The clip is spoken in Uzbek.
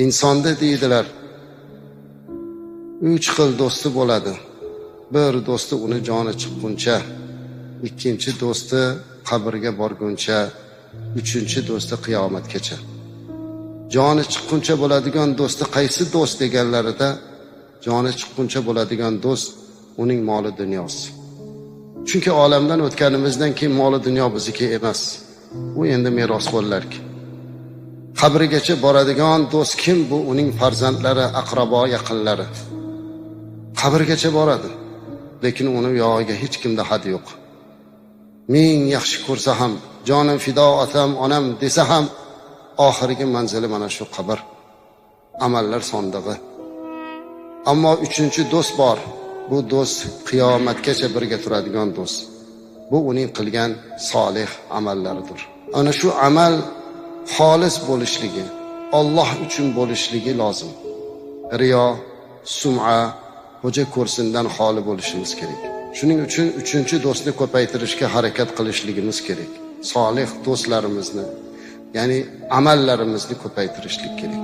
Insonda deydilar, 3 xil do'sti bo'ladi. Bir do'sti uni joni chiqquncha, ikkinchi do'sti qabrga borguncha, uchinchi do'sti qiyomatgacha. Joni chiqquncha bo'ladigan do'sti qaysi do'st deganlarida, joni chiqquncha bo'ladigan do'st uning moli dunyosi. Chunki olamdan o'tganimizdan keyin moli dunyo bizniki emas. U endi merosxo'rlarki. Qabrigacha boradigan do'st kim? Bu uning farzandlari, aqrabo, yaqinlari. Qabrgacha boradi. Lekin uni yog'iga hech kimda had yo'q. Ming yaxshi ko'rsa ham, jonim fido otam, onam desa ham, oxirgi manzili mana shu qabr. Amallar sondig'i. Ammo uchinchi do'st bor. Bu do'st qiyomatgacha birga turadigan do'st. Bu uning qilgan solih amallaridir. Ana shu amal xolis bo'lishligi, Alloh uchun bo'lishligi lozim. Riyo, sum'a, xo'ja ko'rsindan xoli bo'lishimiz kerak. Shuning uchun uchinchi do'stni ko'paytirishga harakat qilishligimiz kerak. Solih do'stlarimizni, ya'ni amallarimizni ko'paytirishlik kerak.